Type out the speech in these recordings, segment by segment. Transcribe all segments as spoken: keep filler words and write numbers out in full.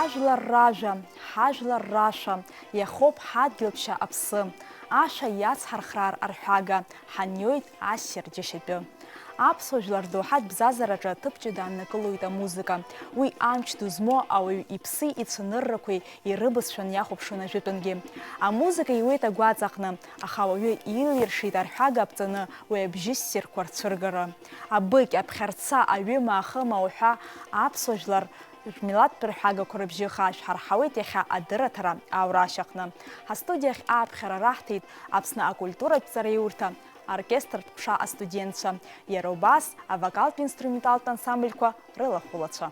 Ҳажәлар ражәа, ҳажәлар рашәа, иахоуп ҳадгьылԥшьа аԥсы, ашәа иацҳархраар арҳәага, ҳаниоит ассир џьашьатәы. Аԥсуа жәлар рдоуҳатә бзазараҿы аҭыԥ ҷыда ааннакылоит амузыка. Уи амч ду змоу ауаҩ иԥси ицәаныррақәеи ирыбызшәан иахәаԥшуан ажәытәангьы. Амузыка иуеит агәаҵаҟны, аха ауаҩы илиршеит арҳәага аԥҵаны уи абжьы ссирқәа рцәыргара. Абыкь, аԥхьарца, аҩыма, ахыма уҳәа аԥсуа жәлар рмилаҭтә рҳәагақәа рыбжьы хаа шәҳарҳауеит иахьа адырраҭара аурашь аҟны. Ҳастудиахь ааԥхьара раҳҭеит Аԥсны акультуратә ҵараиурҭа оркестртә ҟәша астудентцәа, иара убас авокалтә-инструменталтә ансамбльқәа рылахәылацәа.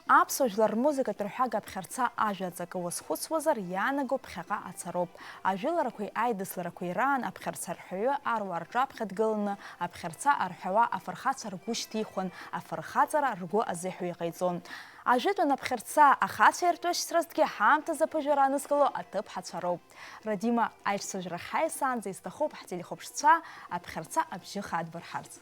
Аԥсуа жәлар рмузыкатә рҳәага аԥхьарца ажәа аҵакы уазхәыцуазар, иаанаго ԥхьаҟа ацароуп. Ажәыларақәеи аидысларақәеи раан аԥхьарца арҳәаҩы аруаа рҿаԥхьа дгыланы аԥхьарца арҳәауа афырхацәа ргәы шьҭихуан, афырхаҵара ргәы азыҳәа иҟаиҵон. Ажәытәан аԥхьарца ахацәа иртәышьҭразҭгьы ҳаамҭазы аԥыжәара анызкыло аҭыԥҳацәа роуп. Радима аиҿцәажәарахь ҳаиасаанӡа исҭахуп ҳтелехәаԥшцәа аԥхьарца абжьы хадбырҳарц.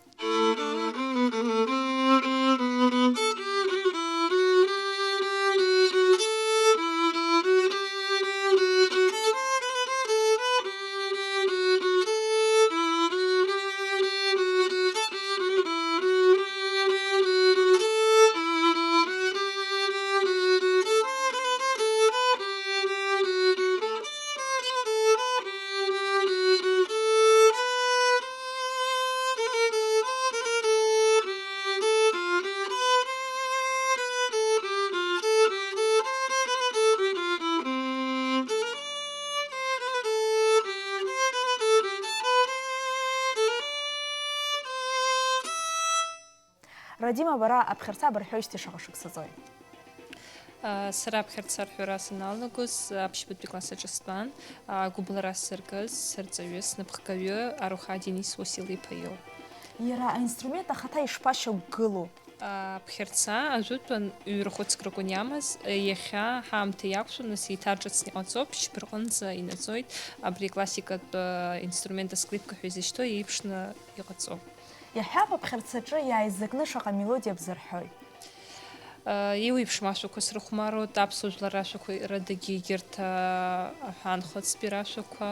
Радима, бара аԥхьарца бырҳәоижьҭеи шаҟа шықәса ҵуеит? Сара аԥхьарца арҳәара саналагоз аԥшьбатәи класс аҿы стәан, агәыбылра сзыркыз сырҵаҩы, снапхгаҩы Аруха Денис Уасил-иԥа иоуп. Иара аинструмент ахаҭа ишԥашьақәгылоу? Аԥхьарца ажәытәан ҩ-рахәыцк ракәын иамаз, иахьа ҳаамҭа иақәшәаны сеиҭарҿыцны иҟаҵоуп, шьыбарҟынӡа инаӡоит, абри классикатә инструмент аскрипка ҳәа изышьҭоу еиԥшны иҟаҵоуп. Иаҳҳәап, аԥхьарцаҿы иааизакны шаҟа мелодиа бзырҳәои? Иуеиԥшым ашәақәа срыхәмаруеит, аԥсуа жәлар рашәақәа радагьы егьырҭ аҳәаанхыҵтәи рашәақәа,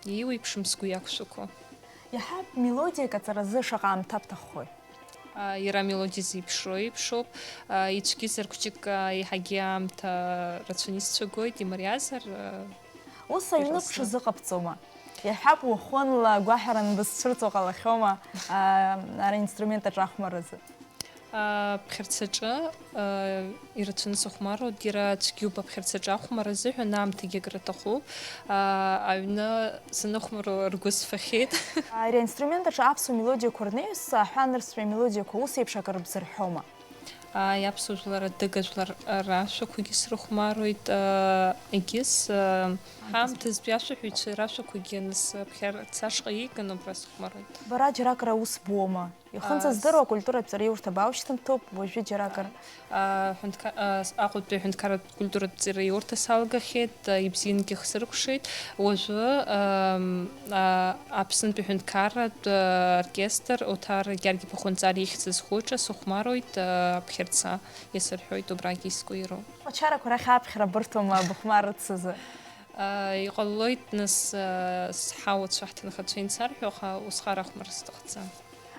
иуеиԥшым сгәы иақәшәақәо. Иаҳҳәап, мелодиак аҵаразы шаҟа аамҭа бҭаххои? Иара амелодиа зеиԥшроу еиԥшоуп, ицәгьазар хәҷык еиҳагьы аамҭа рацәаны исцәагоит, имариазар. Ус аҩны бҽазыҟабҵома? Иаҳҳәап, уахынла агәаҳәаран бызцәырҵуа ҟалахьоума, аа, ара инструмент аҿахәмаразы? Аԥхьарцаҿы, аа, ирацәаны сыхәмаруеит, иара цәгьоуп аԥхьарцаҿы ахәмара азыҳәан, аамҭагьы акыр аҭахуп. Аа, аҩны саныхәмаруа ргәы сфахьеит. Ари аинструмент аҿы аԥсуа мелодиақәа рнаҩс, аҳәаанырцәтәи амелодиақәа ус еиԥш акыр бзырҳәома? Ааи, аԥсуа жәлар адыга жәлар рашәақәагьы срыхәмаруеит, егьыс, ҳаамҭазтәи ашәаҳәаҩцәа рашәақәагьы, нас, аԥхьарца ашҟа ииган убра сыхәмаруеит. Бара џьаракыр аус буома? Ихынӡаздыруа, акультуратә ҵараиурҭа бааушьҭымҭоуп, уажәы џьаракыр? Аҟәатәи аҳәынҭқарратә культуратә ҵараиурҭа салгахьеит, ибзиангьы срыкәшеит. Уажәы, Аԥснытәи аҳәынҭқарратә оркестр Оҭар Гьаргь-иԥа Хәынҵариа ихьӡ зху аҿы сыхәмаруеит, аԥхьарца иасырҳәоит, убрагьы искәироуп. Ачарақәа рахь аԥхьара бырҭома быхәмарырц азы? Иҟалоит, нас, сҳауацәа, ҳҭынхацәа инсарҳәо, аха усҟар ахәмарра сҭахӡам.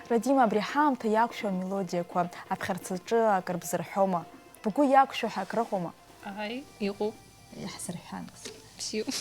Радима, абри ҳаамҭа иақәшәо амелодиақәа аԥхьарцаҿы акыр бзырҳәома? Бгәы иақәшәо ҳәа акрыҟоума? Ааи, иҟоуп. Иаҳзырҳәа, нас. Бзиоуп.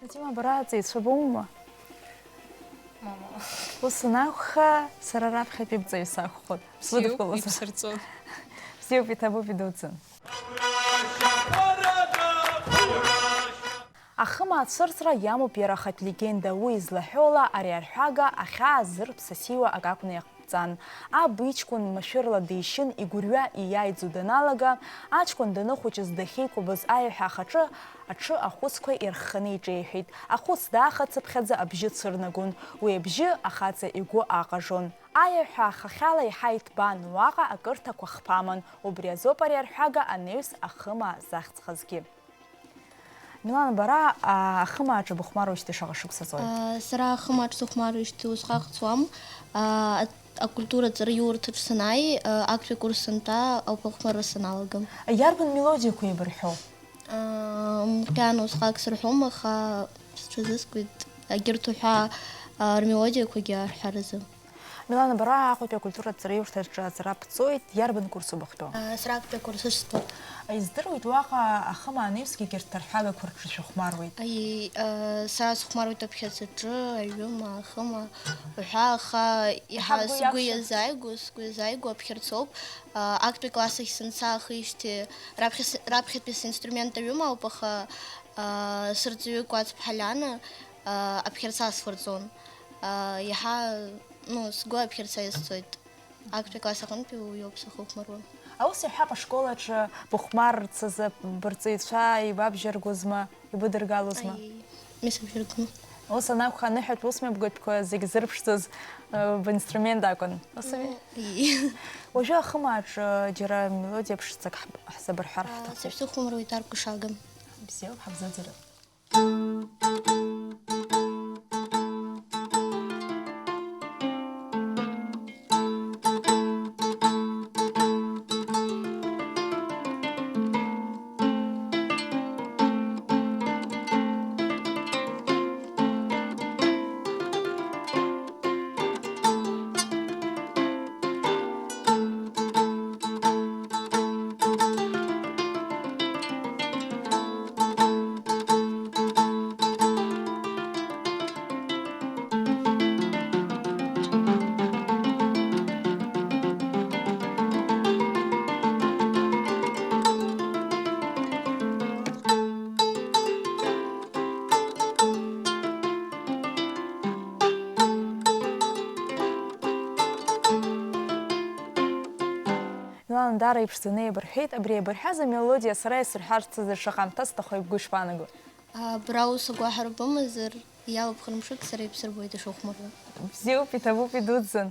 Фатима, бара аҵаҩцәа боума? Мама. Ус анакәха, сара раԥхьатәи бҵаҩ сакәхоит. Бсыдыбкылозар. Бзиоуп, ибсырҵон. Бзиоуп, иҭабуп, идуӡӡан. Ахымаа ацәырҵра иамоуп иара ахатә легенда. Уи излаҳәо ала, ари арҳәага ахьаа зырԥсасиуа акакәны иаҟ-, ҵан. Аб иҷкәын машәырла дишьын, игәырҩа ииааиӡо даналага, аҷкәын даныхәыҷыз дахьеиқәыбыз аиаҳәа ахаҿы аҽы ахәыцқәа ирхханы иҿеиҳәеит. Ахәыц даахацыԥхьаӡа абжьы цәырнагон. Уи абжьы ахаҵа игәы аҟажон. Аиаҳәа ахахьала иаҳа иҭбаан, уаҟа акырҭақәа хԥа аман. Убри азоуп ари арҳәага анаҩс ахымаа захьӡхазгьы. Милана, бара, а, ахымааҿы быхәмаруижьҭеи шаҟа шықәса ҵуеит? А, сара ахымааҿ сыхәмаруижьҭеи усҟак ҵуам. А, а-, акультура ҵараиурҭаҿ санааи, а, актәи акурс сынтәа ауп ахәмарра саналага. Иарбан мелодиақәа еибырҳәо? А, макьана усҟак сырҳәом, аха сҽазыскуеит егьырҭ уҳәа, а, рмелодиақәагьы арҳәаразы. Милана, бара Аҟәатәи акультуратә ҵараиурҭаҿы аҵара бҵоит, иарбан курс убыхтәу? Сара актәи акурс стәоуп. Издыруеит, уаҟа ахымаа анаҩсгьы егьырҭ арҳәагақәа рҿы шәыхәмаруеит. Аиеи, сара сыхәмаруеит аԥхьаӡаҿы, аҩыма, ахыма уҳәа, аха иаҳа сгәы иазааигәоу, сгәы иазааигәоу аԥхьарцоуп. Актәи класс ахь санца ахижьҭеи раԥхьа с-, раԥхьатәи синструмент аҩыма ауп, аха сырҵаҩы Кәац Ԥҳалиана аԥхьарца сфырҵон. Иаҳа Ну, сгәы аԥхьарца иазцоит. Актәи класс аҟынтәи уиоуп сахыхәмаруа. Аус иаҳҳәап, ашкол аҿы быхәмарырц азы бырҵаҩцәа еибабжьаргозма, ибыдыргалозма? Аиеи, исыбжьаргон. Ус анакәха, аныҳәатә усмҩаԥгатәқәа зегь зырԥшӡоз, э, бинструмент акәын. Ус ами? Ну, аиеи. Уажәы ахымааҿы џьара мелодиа ԥшӡак ҳб-, ҳзабырҳәар ҳҭахуп. Сышәсыхәмаруеит аркәашага. Бзиоуп, ҳабзоуӡырҩып. Милана, даара иԥшӡаны еибырҳәеит. Абри еибырҳәаз амелодиа сара исырҳәарц сзы шаҟа аамҭа сҭаху, бгәы ишԥаанаго? Абра ус агәаҳәара бымазар, иалаԥхыр мшык сара ибсырбоит ишыхәмаруа. Бзиоуп, иҭабуп, идуӡӡан.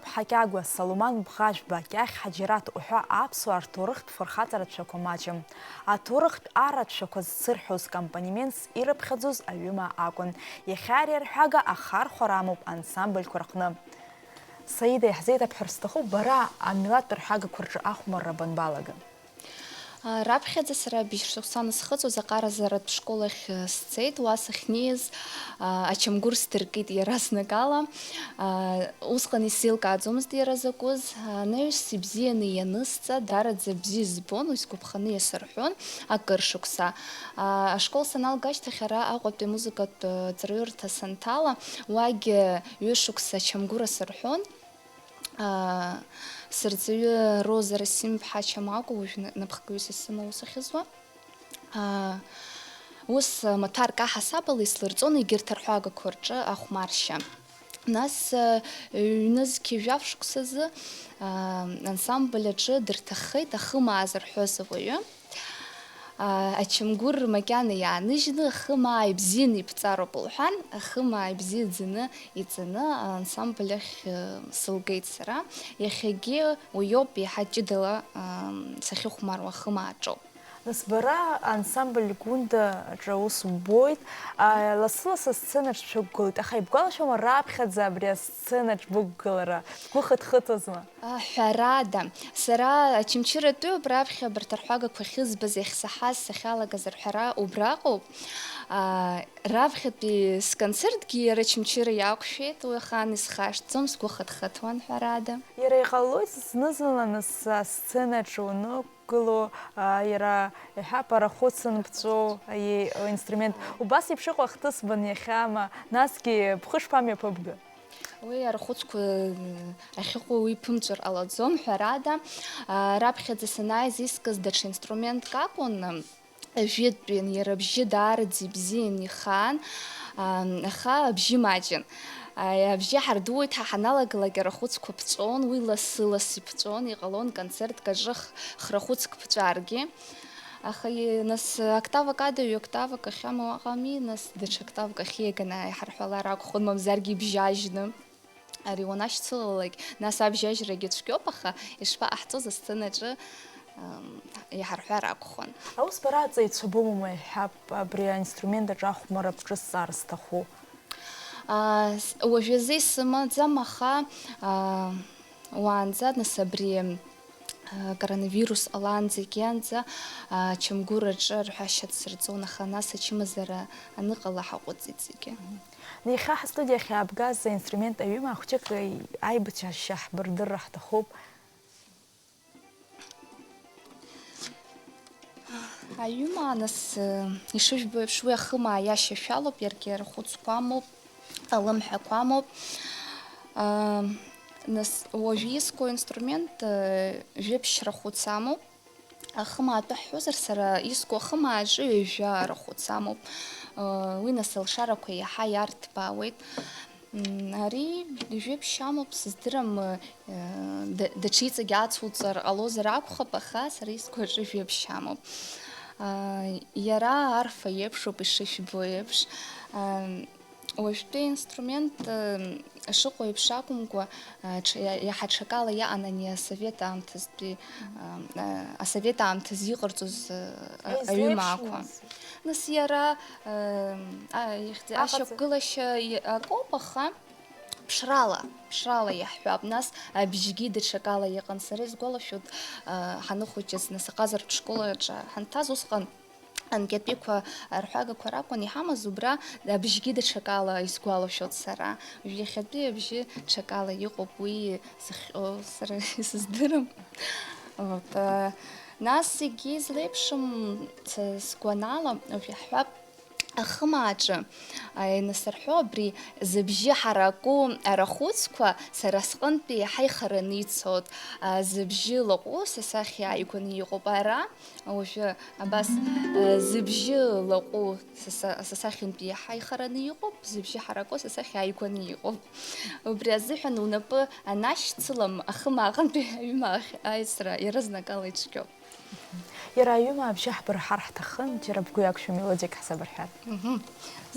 Ԥҳа Кьагәа, Салуман Бӷажәба, Кьахь Ҳаџьараҭ уҳәа аԥсуаа рҭоурыхтә фырхаҵаратә шәақәа маҷым. Аҭоурыхтә арратә шәақәа зцырҳәоз, аккомпонементс ирыԥхьаӡоз аҩымаа акәын. Иахьа ари арҳәага ахархәара амоуп ансамбльқәа рҟны. Саида, иаҳзеиҭабҳәар сҭахуп, бара амилаҭтә рҳәагақәа рҿы ахәмарра банбалага? А, раԥхьаӡа сара быжь шықәса анысхыҵуаз аҟаразаратә школ ахь, э, сцеит. Уа сахьнеиз, а, ачамгәыр сдыркит иаразнакала. А, усҟан исзеилкааӡомызт иара закәыз. Анаҩс ибзианы ианысҵа, даараӡа бзиа збон, уи сгәаԥханы иасырҳәон акыр шықәса. А, ашкол саналга ашьҭахь ара Аҟәатәи амузыкатә, э, ҵараиурҭа санҭала, уагь, э, ҩышықәса ачамгәыр асырҳәон. Аа, сырҵаҩы Роза Расим-иԥҳа Чамагәа, уажә на-, напхгаҩыс исымоу ус ахьызуа. Аа, ус, а, маҭәарк аҳасабала ислырҵон егьырҭ арҳәагақәа рҿы ахәмаршьа. Нас, а, ҩнызқьи жәаф шықәсазы, аа, ансамбль аҿы дырҭаххеит Ахымаа зырҳәоз ауаҩы. Аа, ачамгәыр макьана иааныжьны, ахымаа ибзианы иԥҵәароуп лҳәан, ахымаа ибзиаӡаны иҵаны аансамбль ахь, э, сылгеит сара. Иахьагьы уиоуп еиҳа ҷыдала, аа, сахьыхәмаруа ахымаа аҿоуп. Нас бара ансамбль Гәында аҿы аус ббоит, аа, лассы-лассы асценаҿ шәықәгылоит, аха ибгәалашәома раԥхьаӡа абри асценаҿ бықәгылара? Бгәы хыҭхыҭуазма? А, ҳәарада, сара Очамчыратәиуп, раԥхьа абарҭ арҳәагақәа ахьызбаз, иахьсаҳаз, сахьалагаз арҳәара убраҟоуп. А, раԥхьатәи сконцертгьы иара Очамчыра иақәшәеит, уи ахаан исхашҭӡом, сгәы хыҭхыҭуан, ҳәарада. Иара иҟалоит зны-зынла нас асценаҿ уанықәгыло, а, иара иҳәап, арахәыц анԥҵәо, аиеи, инструмент. Убас еиԥш иҟоу ахҭыс баниахьама, насгьы бхы шԥамҩаԥыбго? Уи арахәыцқәа, м, ахьыҟоу уи ԥымҵәар ҟалаӡом, ҳәарада. А, раԥхьаӡа санааиз искыз даҽа инструментк акәын, м, жәытәтәин, иара абжьы даараӡа ибзиан ихаан, а, аха абжьы маҷын. А, абжьы ҳардууеит ҳәа ҳаналагалак арахәыцқәа ԥҵәон, уи лассы-лассы иԥҵәон, иҟалон концертк аҿы х-, храхәыцк ԥҵәаргьы. Аха и-, нас октавак ада ҩ-октавак ахьамоу ыҟами, нас даҽа октавак ахьиаганы иҳарҳәалар акәхон, мамзаргьы ибжьажьны. Ари уанашьцылалак, нас абжьажьрагьы цәгьоуп, аха ишԥаҟаҳҵоз асценаҿы, ам, иҳарҳәар акәхон. Аус бара аҵаҩцәа бымоума, иҳәап, абри аинструмент аҿы ахәмарра бҿысҵар зҭаху? А, с-, уажәазы исымаӡам, аха, а, уаанӡа, нас абри, а, коронавирус ҟалаанӡагьы анӡа, а, Чамгәыр аҿы арҳәашьа дсырҵон, аха нас ачымазара аныҟала ҳаҟәыҵит зегьы. Иахьа ҳастудиахь иаабгаз аинструмент аҩымаа хәҷык аибашьцәа ҳбырдырра ҳҭахуп. Аҩымаа, нас, э, ишыжәбо еиԥш, уи ахымаа иашьашәалоуп, иаргьы арахәыцқәа амоуп, алымҳақәа амоуп. А, нас, уажә иску инструмент, э, жәеиԥшьра хәыц амоуп. Ахымаа атәы ҳҳәозар, сара иску ахымааҿы ҩажәа арахәыц амоуп. Уи нас алшарақәа иаҳа иарҭбаауеит. М, ари ҩажәеиԥшь амоуп, сыздырам, ы, да-, даҽа иҵегь ацуҵар ҟалозар акәхап, аха сара иску аҿы ҩажәеиԥшь амоуп. А, иара арфа иеиԥшуп, ишышәбо еиԥш. А, Уажәтәи аинструмент, э, шыҟоу еиԥш акәымкәа, э, ҽа-, иа-, иаҳа ҽакала иаҟан ани асовет аамҭазтәи, э, э, асовет аамҭазы иҟарҵоз, э, а-, Изеиԥшымыз? Аҩымаақәа. Нас иара, э, а, ихьӡ-, Аҟаҵа- ашьақәгылашьа и-, акоуп, аха ԥшрала, ԥшрала иаҳҳәап. Нас абжьгьы даҽакала иҟан. Сара исгәалашәоит, э, ҳаныхәыҷыз, нас аҟазаратә школ аҿы ҳанҭаз усҟан Анкьатәиқәа арҳәагақәа ракәын иҳамаз, убра абжьгьы даҽакала исгәалашәоит сара. Уажә иахьатәи абжьы ҽакала иҟоуп, уи зыхҟьо сара исыздырам. Вот, э, нас егьи излеиԥшым, ц-, сгәанала, уажә иаҳҳәап, ахымааҿы, а, инасырҳәо абри зыбжьы ҳараку арахәыцқәа сара сҟынтәи иаҳа ихараны ицоит, а, зыбжьы лаҟәу са сахь иааигәаны иҟоуп. Ара Уажәы абас, э, зыбжьы лаҟәу са са-, са сахьынтәи иаҳа ихараны иҟоуп, зыбжьы ҳараку са сахь иааигәаны иҟоуп. Убри азыҳәан унапы анашьцылам, ахымаа аҟынтәи аҩымаа ахь аицра иаразнакала ицәгьоуп. Иара аҩымаа абжьы ҳбырҳар ҳҭахын, џьара бгәы иақәшәо мелодиак ҳзабырҳәар. Мгм.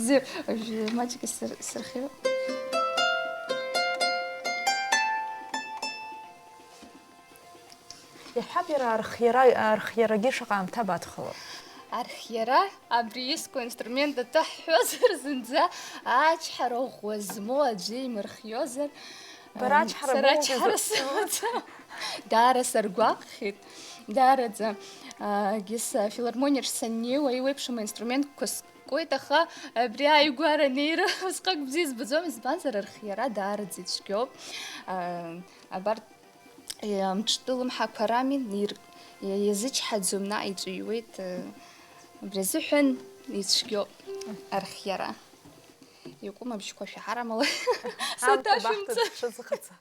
Зи, уажәы маҷк исыр-, исырхиоуп. Иҳәап, иара архиара, архиарагьы шаҟа аамҭа абадхало? Архиара, абри иску инструмент аҭаҳҳәозар, зынӡа ачҳара ӷәӷәа змоу аӡәы имырхиозар. Бара, ам, ачҳара сара боугьы ачҳара зо- сымаӡам. Даара саргәаҟхьеит, даараӡа. А, гьыс, а, филармониаҿ саннеиуа, еиуеиԥшым аинструментқәа скуеит, аха абри ааигәара анеира усҟак бзиа избаӡом, избанзар, архиара даараӡа ицәгьоуп. А, абарҭ Е, амҿтәы лымҳақәа рами, ир-, е, иазычҳаӡом, наҟ иҵәиуеит, е, убри азыҳәан ицәгьоуп архиара. Иакәым абжьқәа шәаҳар амала. Аамҭа саҭашәымҵан. Бахҭа даҽаӡәы.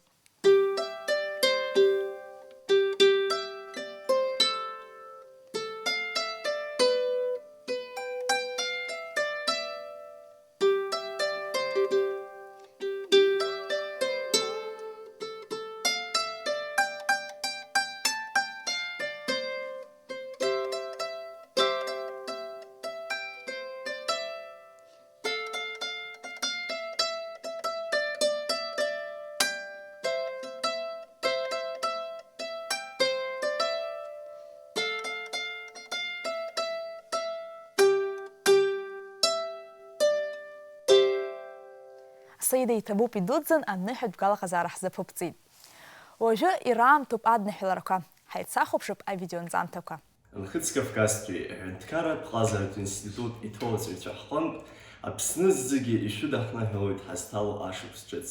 Саида, иҭабуп, идуӡӡан аныҳәатә гәалаҟазаара ҳзаԥыбҵеит. Уажәы ираамҭоуп адныҳәаларақәа. Ҳаицахәаԥшып авидеонҵамҭақәа. Нхыҵ Кавказтәи аҳәынҭқарратә ҟазаратә институт иҭоуҵаҩцәа ҳҟынтә Аԥсны зегьы ишәыдаҳныҳәалоит ҳазҭало ашықәс ҿыц.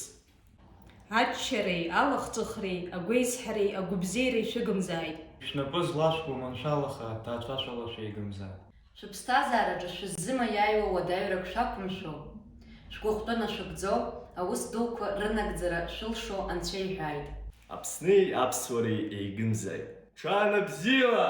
Аччареи, алахҿыхреи, агәеизҳареи, агәыбзиареи шәыгымзааит! Шәнапы злашәкуа маншәалаха, ҭаацәашәала шәеигымзааит! Шәыԥсҭазаараҿы шәыззымаиааиуа уадаҩрак шәақәымшәо, шәгәыхәтәы нашәыгӡо, аус дуқәа рынагӡара шәылшо Анцәа иҳәааит! Аԥсни аԥсуареи еигымзааит! Ҽаанбзиала!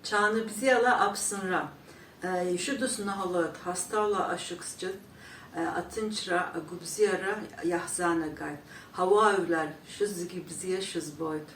Ҽаанбзиала Аԥсынра! Ишәыдысныҳәалоит ҳазҭало ашықәс ҿыц, аҭынчра, агәабзиара иаҳзаанагааит. Ҳауаажәлар, шәызегьы бзиа шәызбоит.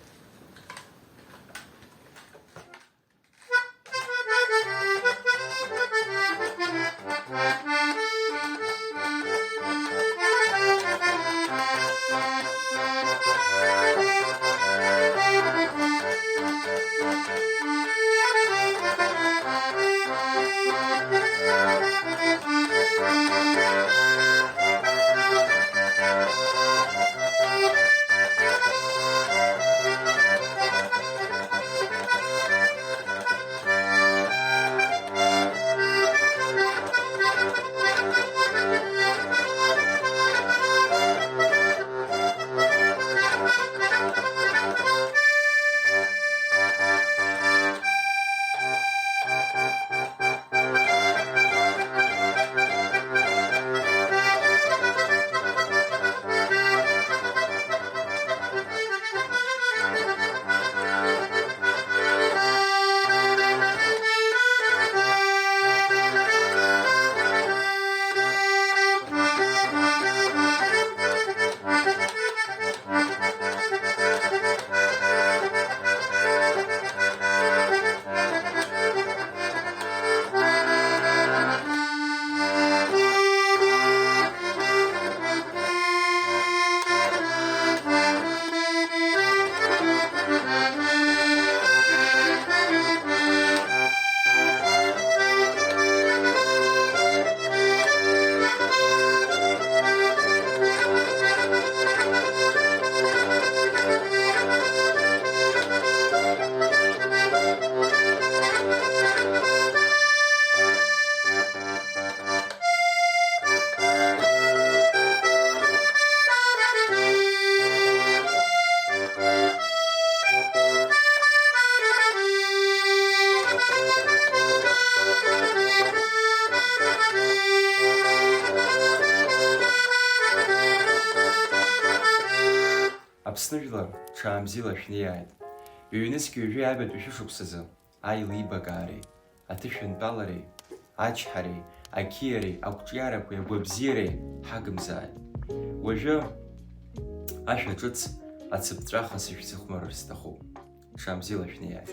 Сыжәлар, ҽаамзила шәнеиааит. Ҩнызқь ҩажәи ҩбатәи шәышықәсазы аилибакаареи, аҭышәынтәалареи, ачҳареи, ақьиареи, ақәҿиарақәеи агәабзиареи ҳагымзааит. Уажәы ашәа ҿыц ацыԥҵәаха сышәзыхәмарыр сҭахуп. Ҽаамзила шәнеиааит.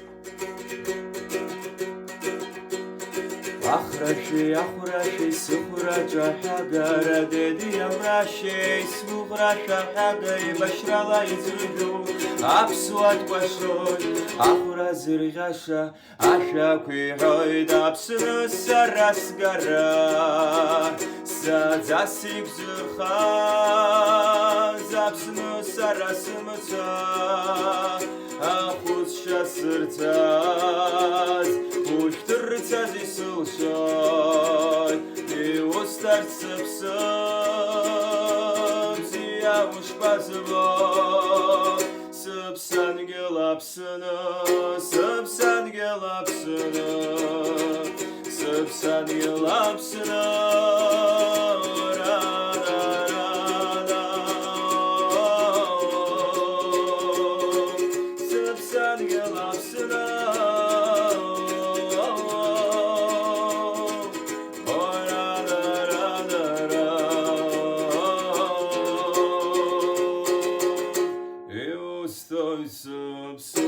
Ахәрашәеи ахәрашәеи сыхәра ҿаҳәагара, дедиамрашьеи сгәыӷра шәаҳәага еибашьрала иӡыржәу аԥсуа дкәашоит. Ахәра зырӷьаша ашәақәа иҳәоит Аԥсны сара сгара, саӡа сигәзырхаз Аԥсны сара сымца. Ахәыцшьа сырцаз, ушәҭырцаз исылшоит, иусҭарц сыԥсы бзиа ушԥазбо, сыԥсадгьыл Аԥсны, сыԥсадгьыл Аԥсны. Сыԥсадгьыл Аԥсны, ра, ра, ра, ра. Сыԥсадгьыл Аԥсны, ра, ра, ра, ра, ра. Иусҭоит сыԥсы.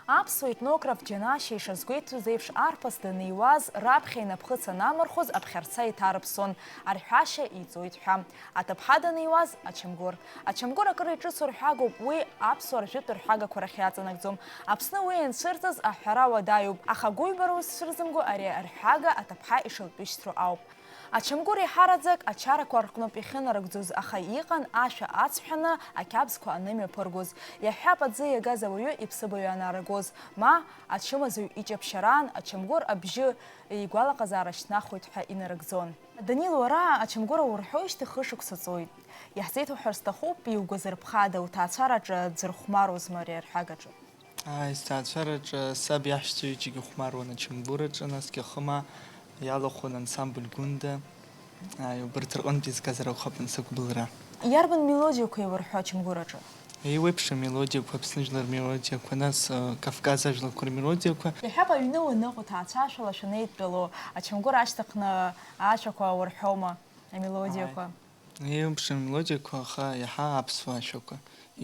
Аԥсуа етнограф Џьанашьа ишазгәеиҭоз еиԥш, арԥыс даниуаз, раԥхьа инапхыц анамырхәоз, аԥхьарца иҭарыԥсон, арҳәашьа иҵоит ҳәа. Аҭыԥҳа даниуаз, ачамгәыр. Ачамгәыр акыр иҿыцу рҳәагоуп, уи аԥсуа ржәытә рҳәагақәа рахь иаҵанакӡом. Аԥсны уи ианцәырҵыз аҳәара уадаҩуп, аха гәыҩбара ус шәырзымго, ари арҳәага аҭыԥҳа ишылтәышьҭроу ауп. Ачамгәыр еиҳараӡак ачарақәа рҟнытә иахьынарыгӡоз, аха иҟан ашәа ацҳәаны ақьабзқәа анымҩаԥыргоз. Иаҳҳәап, аӡы иагаз ауаҩы иԥсыбаҩ анааргоз, ма ачымазаҩ иҷаԥшьараан ачамгәыр абжьы игәалаҟазаара шьҭнахуеит ҳәа инарыгӡон. Данил, уара ачамгәыр аурҳәоижьҭеи хышықәса ҵуеит. Иаҳзеиҭоуҳәар сҭахуп, иугәазырԥхада, уҭаацәараҿы аӡә дырхәмаруазма ари арҳәагаҿы? Ааи, сҭаацәараҿы саб иаҳәшьцәа ҩыџьагьы ихәмаруан ачамгәыр аҿы, насгьы ахымаа иалахәын ансамбль Гәында. Ааи, убарҭ рҟынтә изгазар акәхап ансықәбылра. Иарбан мелодиақәа еилурҳәо ачамгәыр аҿы? Еиуеиԥшым мелодиақәа, Аԥсны жәлар мелодиақәа, нас, э, Кавказ ажәларқәа рмелодиақәа. Иаҳҳәап, аҩны уаныҟоу, ҭаацәашәала шәанеидтәалоу, ачамгәыр ашьҭыхны ашәақәа урҳәома, амелодиақәа? Ааи. Еиуеиԥшым амелодиақәа, аха иаҳа аԥсуа ашәақәа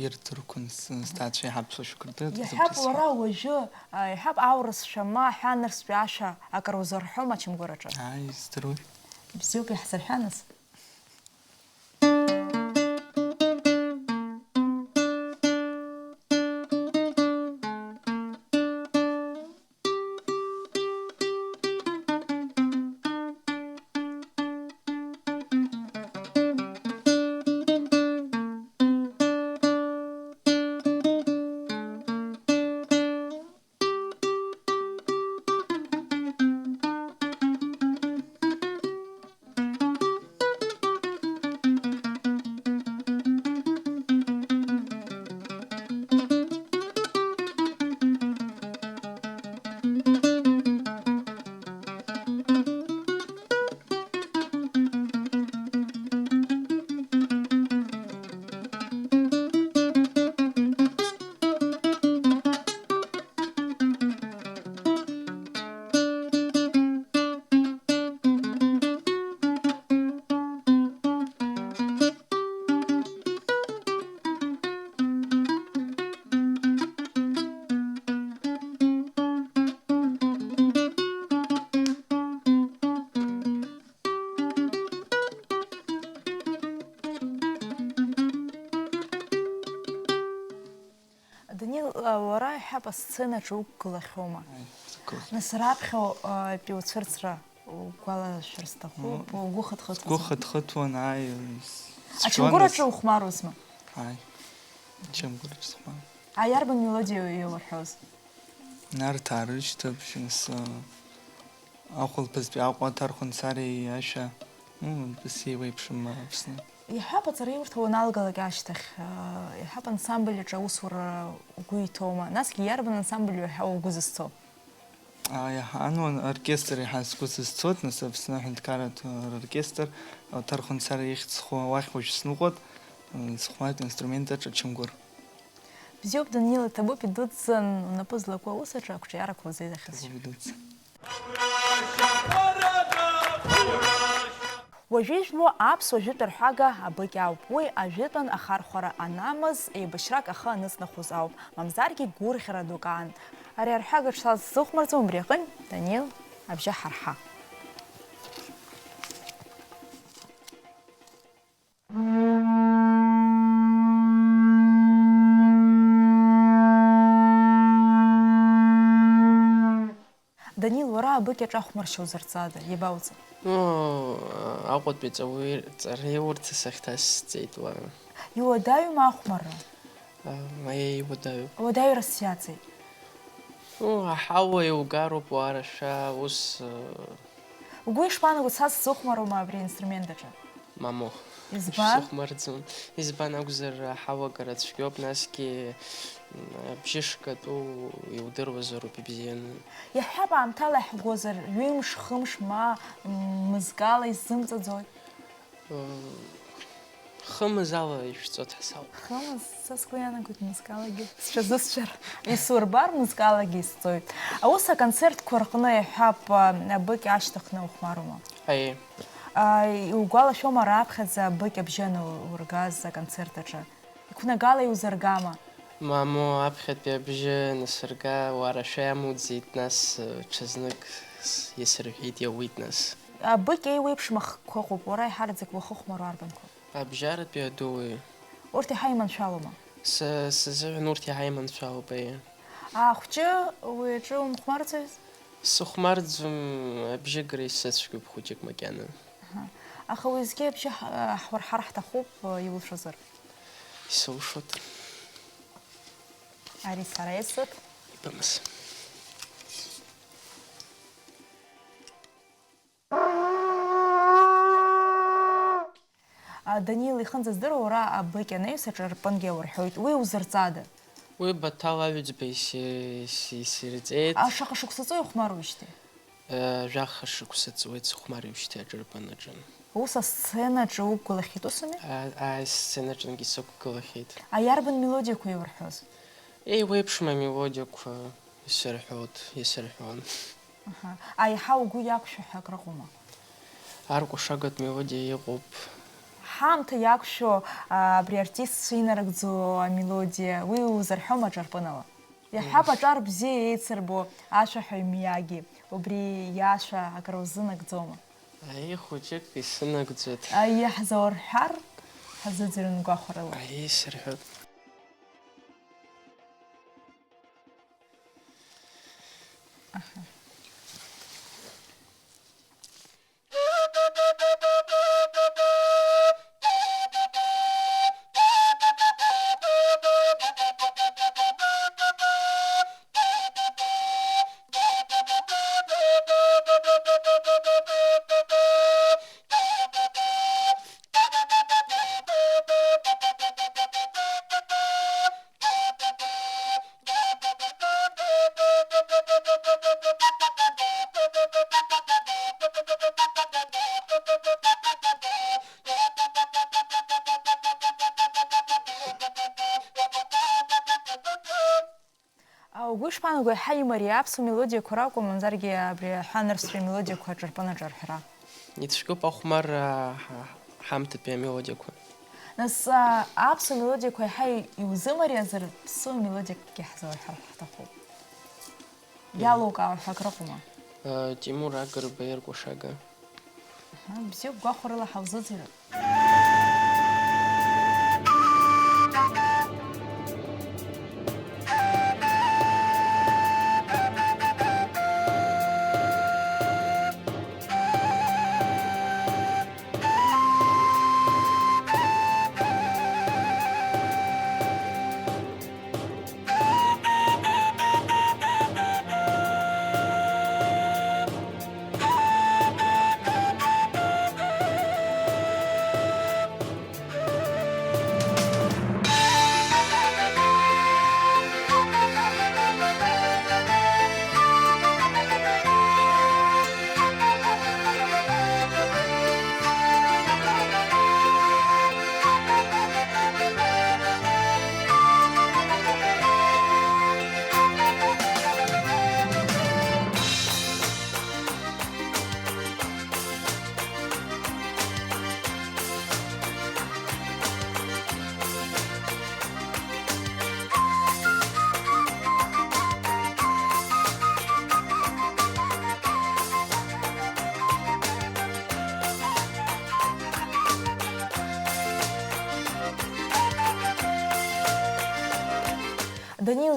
ирдырқәон, с-, сҭаацәа иаҳа аԥсуа шәақәа рдырт. Иаҳҳәап, уара уажәы, а, иаҳҳәап, аурысшәа ма аҳәа нырцәтәи ашәа акыр узырҳәом ачамгәыр аҿы? Ааи, издыруеит. Бзиоуп, иаҳзырҳәа нас. Данил, а, уара иаҳҳәап асценаҿы уқәгылахьоума? Ааи, сықәгылахьеит. Нас раԥхьа, а, тәи уцәырҵра угәалашәар сҭахуп, Ну, угәы хыҭхыҭуазма? Сгәы хыҭхыҭуан, ааи, с-, Ачамгәыр сшәон, аҿы ухәмаруазма? Ааи, ачамгәыр аҿы схәмаруан. А, иарбан мелодиа еилурҳәоз? Нарҭаа рышьҭыбжь, нас, а, Ахәылԥазтәи Аҟәа Ҭархәынцариа иашәа, ну, ус еиуеиԥшым Аԥсны. Иаҳҳәап, аҵараиурҭа уаналгалак ашьҭахь, а, иаҳҳәап, ансамбль аҿы аусура угәы иҭоума? Насгьы иарбан ансамбль уаҳа угәы зызцо? Иаҳа ану оркестр иаҳа сгәы сызцоит, нас Аԥсны аҳәынҭқарратә оркестр, Оҭар Хәынцар ихьӡ зху уахь уажә сныҟәоит, схәмарт инструмент аҿы ачамгәыр. Бзиоуп, Данил, иҭабуп, идуӡӡан унапы злаку аус аҿы ақәҿиарақәа узеизахьазшәа. Иҭабуп, идуӡӡан. Уажәы ижәбо аԥсуа жәытә арҳәага абыкь ауп. Уи ажәытәан ахархәара анамаз, еибашьрак ахы аныҵнахуаз ауп, мамзаргьы гәырӷьара дук аан. Ари арҳәага ҽсас сзыхәмарӡом, убри аҟынтә, Данил, абжьы ҳарҳа. Данил, уара абыкь аҿахәмаршьа узырҵада, иабауҵа? Ну, Аҟәатәи ҵауи-, ҵареи урҭ сахьҭасҵеит уа. Иуадаҩума ахәмарра? А, ма иуадаҩуп. Уадаҩрас иаҵеит. Ну, аҳауа иугароуп, уарашәа, ус, э, Угәы ишԥаанаго, са сзыхәмарума абри аинструмент аҿы? Мамоу. Избан? Ишсыхәмарӡом. Избан акәзар, аҳауагара цәгьоуп, насгьы, м, абжьы шгатәу иудыруазароуп ибзианы. Иаҳҳәап, аамҭала иаҳгозар, ҩымш, хымш, ма, м, мызкала исзымҵаӡои? М, хымз ала ишәҵоит ҳәа сауп. Хымз, са сгәы иаанагоит мызкалагьы сҽазысшәар. Исурбар, мызкалагьы исҵоит. Аус аконцертқәа рҟны иаҳҳәап, а, абыкь ашьҭыхны ухәмарума? Аиеи. А, иугәалашәома раԥхьаӡа абыкь абжьы анаургаз аконцерт аҿы? Иқәнагала иузыргама? Мамоу, аԥхьатәи абжьы анасырга, уарашәа иамуӡеит, нас, э, ҽазнык с-, иасырҳәеит, иауит, нас. Абыкь еиуеиԥшым ахкқәа ыҟоуп, уара иҳараӡак уахыхәмаруа арбанқәа? Абжьаратәи адуи. Урҭ иаҳа иманшәалоума? Са сзыҳәан урҭ иаҳа иманшәалоуп, аиеи. Ахәҷы уи аҿы умхәмарцои? Сыхәмарӡом, абжьы гара исыцәгьоуп хәыҷык макьана. Аҳа. Аха уеизгьы абжьы ҳ-, ҳурҳар ҳҭахуп, иулшозар. Исылшоит. Ари сара исыҭ. Ибымаз. А, Данил, ихынӡаздыруа уара абыкь анаҩс аҿарпынгьы аурҳәоит. Уи узырҵада? Уи Баҭал Аҩӡба иси-, ис-, исирҵеит. А, шаҟа шықәса ҵуеи ухәмаруижьҭеи? Э, жәаха шықәса ҵуеит сыхәмаруижьҭеи аҿарпын аҿы. Ус асценаҿы уқәгылахьеит, усами? А, ааи, сценаҿынгьы сықәгылахьеит. А, иарбан мелодиақәа иурҳәоз? Еиуеиԥшым амелодиақәа исырҳәоит, исырҳәон. Аҳа. Аиҳа угәы иақәшәо ҳәа акрыҟоума? Аркәашагатә мелодиа иҟоуп. Ҳаамҭа иақәшәо, а, абри артистцәа инарыгӡо амелодиа, уи узырҳәома аҿарпынала? Иаҳҳәап, аҿар бзиа еицырбо ашәаҳәаҩ Миаги, убри иашәа акрузынагӡома? Аиеи, хәыҷык исынагӡоит. Аиеи, ҳзаурҳәар, ҳазыӡырҩын гәахәарыла. Аиеи, исырҳәоит. Аҳа. А, угәы ишԥаанаго, иаҳа имариа аԥсуа мелодиақәа ракәым, мамзаргьы абри аҳәанырцәтәи амелодиақәа аҿарпын аҿарҳәра? Ицәгьоуп ахәмарра ҳа-, ҳамҭатәи амелодиақәа. Нас, а, аԥсуа мелодиақәа иаҳа иузымариазар, ԥсуа мелодиакгьы ҳзаурҳәар ҳҭахуп. Иалукаауа ҳәа акрыҟоума? Э, Тимур Агрба иркәашага. Аҳа, бзиоуп, гәахәарыла ҳаузыӡырҩып.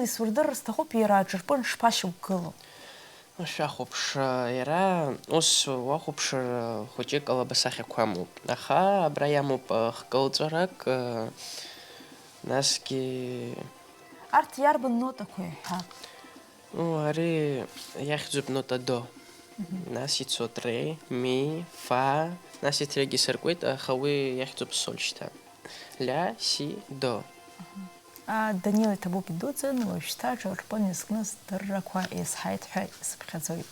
Исурдырыр сҭахуп, иара аҿырпын шԥашьақәгылоу? Шәахәаԥш, иара ус уахәаԥшыр, хәыҷык алаба сахьақәа амоуп. Аха абра иамоуп хкылҵәарак, насгьы. Арҭ иарбан нотақәеи ҳәа? Ну, ари иахьӡуп нота до. Мгм. Нас ицоит ре, ми, фа, нас иҭрагьы сыркуеит, аха уи иахьӡуп соль шьҭа. Ля, си, до. Мгм. А, Данил иҭабуп идуӡӡан, уажәшьҭа аҿырпын изкны здыррақәа еизҳаит ҳәа исыԥхьаӡоит.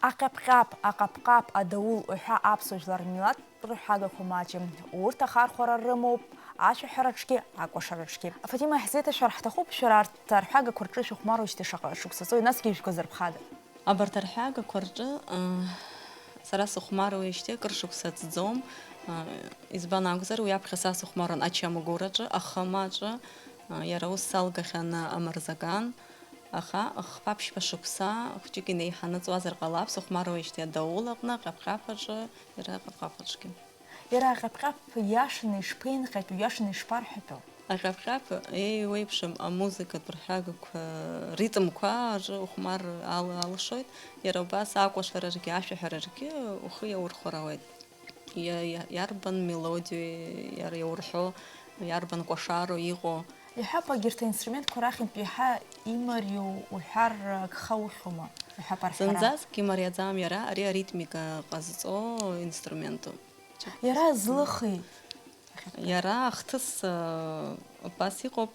Аҟьаԥ-ҟьаԥ, аҟаԥ-ҟаԥ, адаул уҳәа аԥсуа жәлар рмилаҭтә рҳәагақәа маҷым. Урҭ ахархәара рымоуп ашәаҳәараҿгьы, акәашараҿгьы. Фатима, иаҳзеиҭашәар ҳҭахуп, шәара арҭ арҳәагақәа рҿы шәыхәмаруеижьҭеи шаҟа шықәса ҵуеи, насгьы ижәго зырԥхада? Абарҭ арҳәагақәа рҿы, ы, сара сыхәмаруеижьҭеи акыр шықәса ҵӡом, ы, избан акәзар, уи аԥхьа са сыхәмаруан Ачамгәыр аҿы, Ахым аҿы, ы, иара ус салгахьан амырзакан, аха хԥа-ԥшьба шықәса хәҷык инеиҳаны ҵуазар ҟалап, сыхәмаруеижьҭеи адаул аҟны, аҟьаԥ-ҟьаԥ аҿы, иара аҟьаԥ-ҟьаԥ аҿгьы. Иара аҟьаԥ-ҟьаԥ иашаны ишԥеинҟьатәу, иашаны ишԥарҳәатәу? Аҟьаԥ-ҟьаԥ еиуеиԥшым амузыкатә рҳәагақәа ритмқәа аҿы ухәмар ала-, алшоит, иара убас акәашарагьы, ашәаҳәарагьы ухы иаурхәар ауеит. Иа-, иа-, иарбан мелодиоу иар-, иаурҳәо, иарбан кәашароу иҟоу. Иҳәап, егьырҭ аинструментқәа рахьынтә иаҳа имариоу уҳәар, агха ухьуама? Иҳәап, арҳәара. Зынӡаск имариаӡам иара, ари аритмика ҟазҵо инструментуп. Иара злыхи? Иара ахҭыс, э, убас иҟоуп,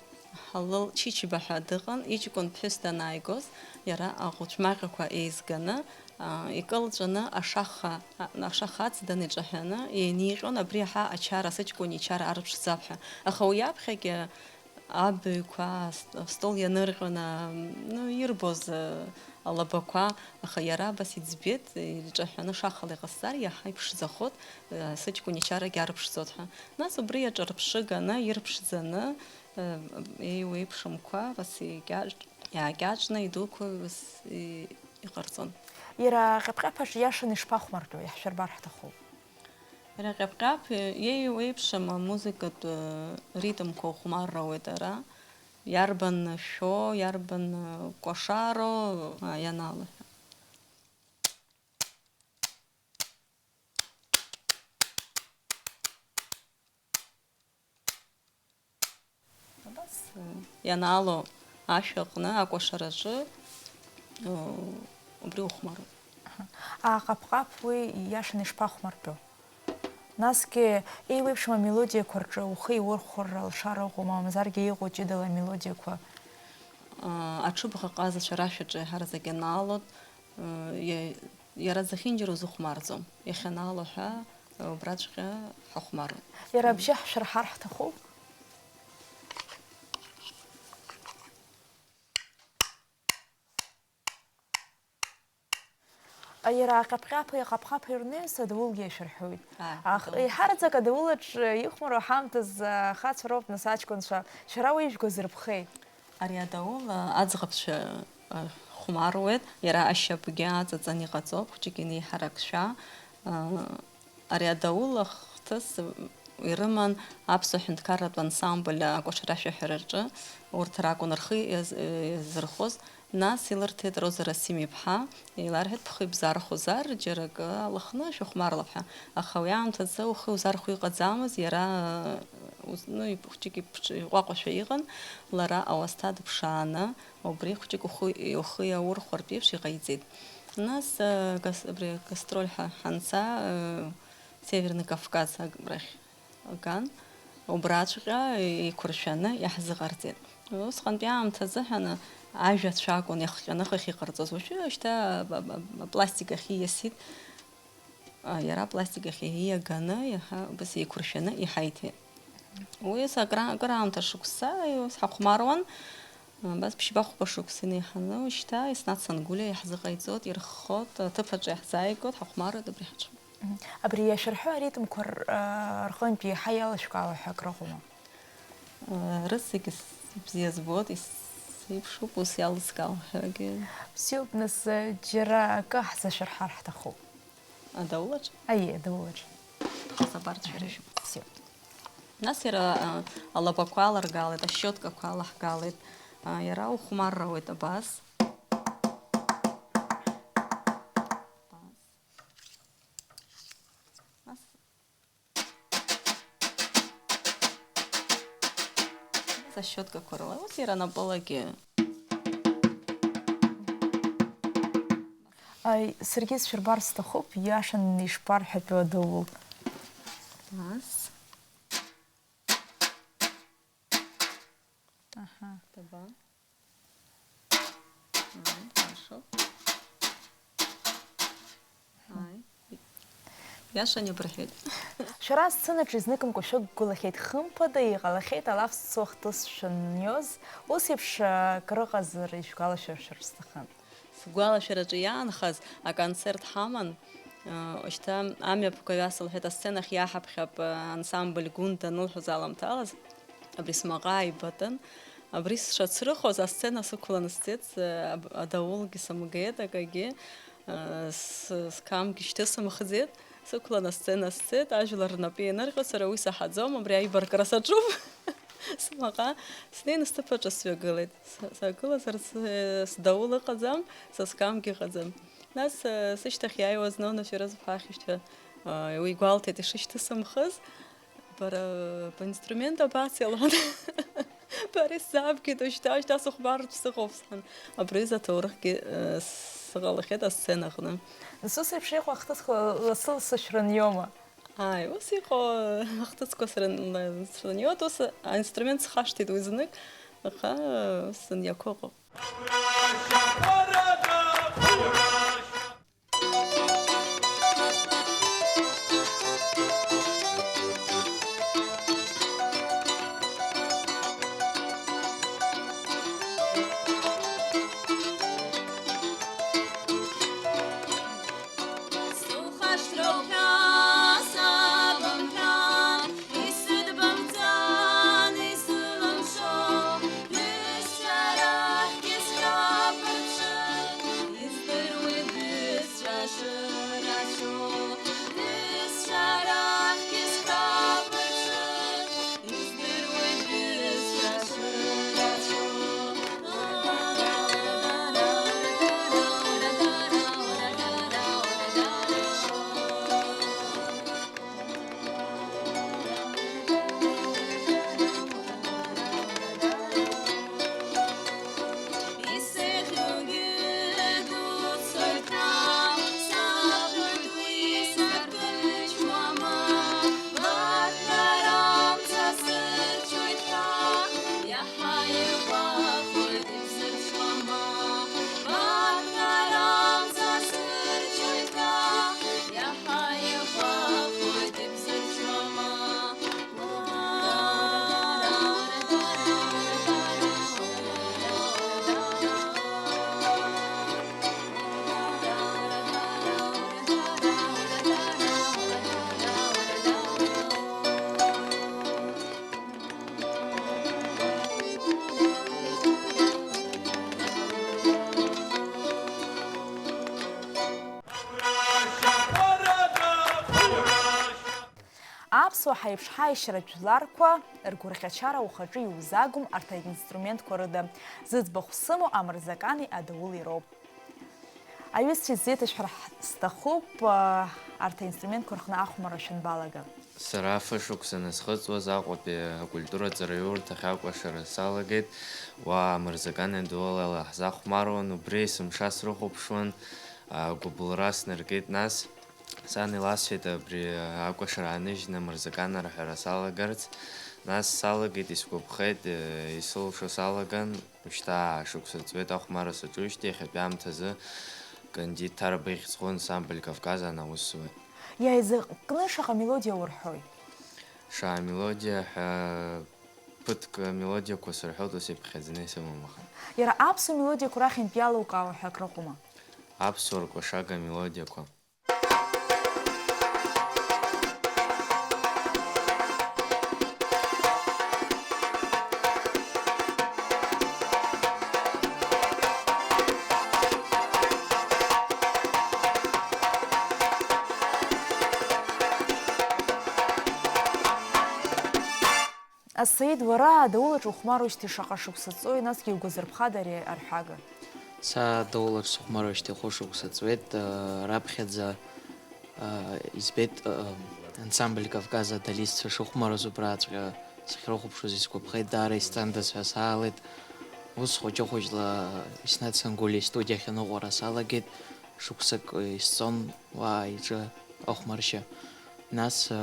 Ҳалыл Чичиба ҳәа дыҟан, иҷкәын ԥҳәыс данааигоз, иара аӷәцәмаҟьақәа еизганы, а, икылҵәаны ашаха, а, ашаха аӡ даниҿаҳәаны еиниҟьон, абри аҳа ачара, сыҷкәын ичара арԥшӡап ҳәа. Аха уи аԥхьагьы абаҩқәа, аст-, астол ианырҟьон, а, ну, ирбоз, а, алабақәа, аха иара абас иӡбеит, иҿаҳәаны шахала иҟасҵар, иаҳа иԥшӡахоит, а, сыҷкәын ичарагьы арԥшӡоит ҳәа. Нас убри аҿырԥшы ганы, ирԥшӡаны, а, еиуеиԥшымкәа, абас икьаҿ-, иаакьаҿны идуқәа, абас и-, иҟарҵон. Иара аҟьаԥ-ҟьаԥаҿ иашаны ишԥахәмартло, иаҳшәырбар ҳҭахуп. Иара ҟьаԥ-ҟьаԥ иеиуеиԥшым амузыкатә ритмқәа ухәмарра ауеит ара. Иарбан шәо, иарбан кәашаро, а, ианалаҳәа. Абас, э, ианаало ашә аҟны, акәашараҿы, э, убри ухәмаруеит. Аха аҟаԥ-ҟаԥ уи ииашаны ишԥахәмартәу? Насгьы, еиуеиԥшым амелодиақәа рҿы ухы иурхәар алшара ыҟоума, мамзаргьы иҟоу ҷыдала амелодиақәа? Э, аҽыбӷаҟазацәа рашәаҿы еиҳараӡак ианаалоит, э, иа-, иара зехьынџьара узыхәмарӡом. Иахьанаало ҳәа, э, убраҵәҟьа ҳахәмаруеит. Иара абжьы ҳшәырҳар ҳҭахуп? Иара аҟьаԥ-ҟьаԥи аҟаԥ-ҟаԥи рнеиз адаулгьы иашәырҳәоит. Ааи, Ах-, адаула. Еиҳараӡак адаулаҿ ихәмаруа ҳамҭас, а, ахацәа роуп, нас, аҷкәынцәа. Шәара уи ижәго зырԥхеи? Ари адаул, а, аӡӷабцәа, а, хәмаруеит, иара ашьапгьы аҵаҵан иҟаҵоуп, хәҷык инеиҳаракшәа. А, ари адаул ахҭыс ирыман аԥсуа ҳәынҭқарратә ансамбль акәашара ашәаҳәараҿы, урҭ ракәын рхы иаз-, иазырхәоз. Нас илырҭеит Роза Расим-иԥҳа, иларҳәеит, бхы ибзархозар, џьара акы алыхны шәыхәмарлап ҳәа. Аха уи аамҭазы ухы иузархәо иҟаӡамызт, иара, уз-, ну, иб-, хәҷык ибҿ-, иҟәаҟәашәа иҟан, лара ауасҭа дыԥшааны, убри хәҷык ухы, ухы иаурхәартә еиԥш иҟаиҵеит. Нас, э, гас-, абри гастроль ҳәа ҳанца, э, Северный Кавказ аг-, рахь аган, убраҵәҟьа еиқәыршәаны иаҳзыҟарҵеит. Усҟантәи аамҭа азыҳәан ажәацәа акәын иахҟьаны хыхь иҟарҵоз. Уажәы шьҭа ап-, ап-, ап-, апластик ахь ииасит. А, иара апластик ахь ииаганы иаҳа убас еиқәыршәаны иҳаиҭеит. Уи ас акра-, акыраамҭа шықәса ус ҳахәмаруан. Абас ԥшьба-хәба шықәса инеиҳаны, уажәшьҭа Еснаҭ Сангәлиа иаҳзыҟаиҵоит, ирххоит, аҭыԥ аҿы иаҳзааигоит, ҳахәмаруеит абри ҳаҽы. Мгм. Абри иашәырҳәо аритмқәа р-, а, рҟынтә еиҳа иалышәкаауа ҳәа акрыҟоума? Э, рызегьы с-, ибзиа збоит, ис-, сеиԥшуп ус иалыскаауа ҳәагьы. Бзиоуп, нас, э, џьара акы ҳзашәырҳар ҳҭахуп. Адаулаҿ? Аиеи, адаулаҿ. Ҳасабарц шәара шәы. Бзиоуп. Нас иара, э, алабақәа аларгалеит, ашьиоткақәа алаҳгалеит, э, иара ухәмаррауеит абас. Абас. Нас Сашьоткақәа рыла, ус иара напылагьы. Аи, саргьы сшәырбар сҭахуп, иашан ишԥарҳәатәу адоул? Нас. Аҳа. Таба. Ааи, хорошо. Ааи. Иашан иабырҳәеит. Шәара асценаҿы изныкымкәа шәықәгылахьеит, хымԥада, иҟалахьеит алаф зцу ахҭыс шәаниоз, ус еиԥш, а, акрыҟазар ишәгәалашәар шәара шәсҭахын. Сгәалашәараҿы иаанхаз аконцерт ҳаман, а, шьҭа амҩаԥгаҩ ас лҳәеит, асценахь иаҳаԥхьап, а, ансамбль Гәында анылҳәоз аламҭалаз. Абри смаҟа ааибатәын. Абри сшацрыхоз, асцена сықәланы сцеит, с-, аб-, адаулгьы сымгеит, акагьы, э, с-, сқамгьы шьҭысымхӡеит, сықәланы асцена сцеит, ажәлар рнапы ианырҟьо, сара уи саҳаӡом, абри аибаркра саҿуп. Смаҟа снеины сҭыԥ аҿы сҩагылеит. С-, сагылазар с-, сдаул ыҟаӡам, са сқамгьы ыҟаӡам. Нас, э, сышьҭахь иааиуаз Нона Фирозов ахьышьҭа, э, уи игәалҭеит ишышьҭысымхыз. Бара бинструмент абацеи, лҳәан. Бара исзаабгеит, уажәшьҭа, уажәшьҭа сыхәмарыртә сыҟоуп, сҳәан. Абри изы аҭоурыхгьы, э, сыҟалахьеит асценаҟны. Нас ус еиԥш иҟоу ахҭысқәа лассы-лассы шәрыниома? Ааи, ус иҟоу, э, ахҭысқәа срын-, срыниоит, ус аинструмент схашҭит уи знык, аха, э, ус сыниақәа ыҟоуп. Аԥсуа ҳаиԥш ҳаишьаратә жәларқәа ргәырӷьачара ухаҿы иузагом арҭ аинструментқәа рыда. Зыӡбахә сымоу амырзакани адаули роуп. Аҩызцәа, исзеиҭашәҳәар ҳ-, сҭахуп, а, арҭ аинструментқәа рҟны ахәмарра шәанбалага? Сара фышықәса насхыҵуаз Аҟәатәи акультуратә ҵараиурҭахь акәашара салагеит. Уа амырзакани адаули ала ҳзахәмаруан, убри есымша срыхәаԥшуан, а, гәыбылра снаркит нас. Сан иласҳәеит абри акәашара ааныжьны амырзакани арҳәара салагарц. Нас салагеит, исгәаԥхеит, э, исылшо салаган. Шьҭа шықәса ҵуеит ахәмарра саҿуижьҭеи, иахьатәи аамҭазы Кандид Ҭарба ихьӡ зху ансамбль Кавказ аан аус зуеит. Иааизакны шаҟа мелодиа урҳәои? Шаҟа мелодиа ҳәа ԥыҭк мелодиақәа сырҳәоит, ус иԥхьаӡаны исымам аха. Иара аԥсуа мелодиақәа рахьынтә иалукаауа ҳәа акрыҟоума? Аԥсуа ркәашага мелодиақәа. Асаид, уара адаулаҿы ухәмаруижьҭеи шаҟа шықәса ҵуеи, насгьы иугәазырԥхада ари арҳәага? Са адаулаҿ сыхәмаруижьҭеи хәышықәса ҵуеит, э, раԥхьаӡа, э, избеит, э, ансамбль Кавказ адолистцәа шыхәмарыз убраҵәҟьа сахьрыхәаԥшуаз исгәаԥхеит, даара исҵандаз ҳәа саалеит. Ус хәыҷы-хәыҷла Иснаҭ Сангәлиа истудиахь аныҟәара салагеит. Шықәсык, э, исҵон уа иҿы ахәмаршьа. Нас, э,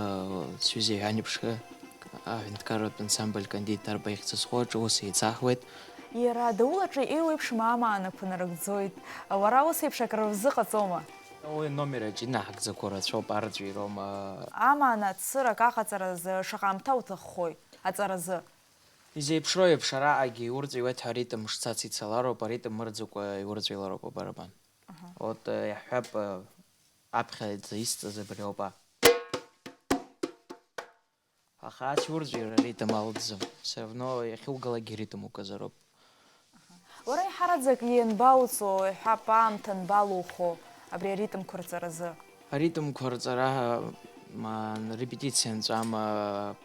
сҩыза иҳәан еиԥш, э, аҳәынҭқарратә ансамбль Кандид Ҭарба ихьӡ зху аҿы ус еицаҳуеит. Иара адаулаҿы еиуеиԥшым амаанақәа нарыгӡоит. Уара ус еиԥш акры узыҟаҵома? Уи аномер аҿы инаҳагӡақәо рацәоуп, арҵәироума. Амаана цырак аҟаҵаразы шаҟа аамҭа уҭаххои, аҵаразы? Изеиԥшроу еиԥш, араҟагьы иурҵәиуеит ҳәа аритм шцац ицалароуп, аритм мырӡыкәа иурҵәиилароуп абарабан. Аҳа. Вот, э, иаҳҳәап, э, аԥхьаӡа исҵаз абри ауп, а. Аха ас иурҵәиур аритм алҵӡом. Все равно иахьугалакгьы аритм указароуп. Аҳа. Уара еиҳараӡак ианбауҵо, иҳәап, аамҭа анбалухо абри аритмқәа рҵаразы? Аритмқәа рҵара, ма, репетициа анҵәама,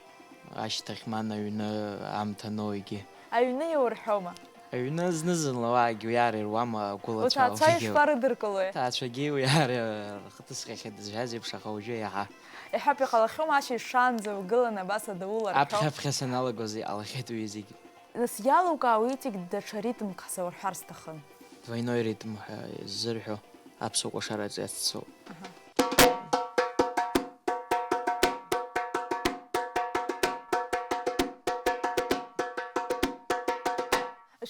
ашьҭахь, ман, аҩны аамҭа аноугьы. Аҩны иаурҳәома? Аҩны зны-зынла уаагьы уиаара ируама, агәылацәа. Уҭаацәа ишԥарыдыркылои? Ҭаацәагьы уиаара рхаҭысхьахьеит дызҳәаз еиԥш, аха уажәы иаҳа. Иҳәап, иҟалахьоума ашьыжь шаанӡа угыланы абас адаулара? Аԥхьа-аԥхьа саналагоз иҟалахьеит уи зегьы. Нас иалукаау иҵегь даҽа ритмк ҳзаурҳәар сҭахын. Двойной ритм ҳәа ззырҳәо аԥсуа кәашараҿы иаццоуп. Аҳа.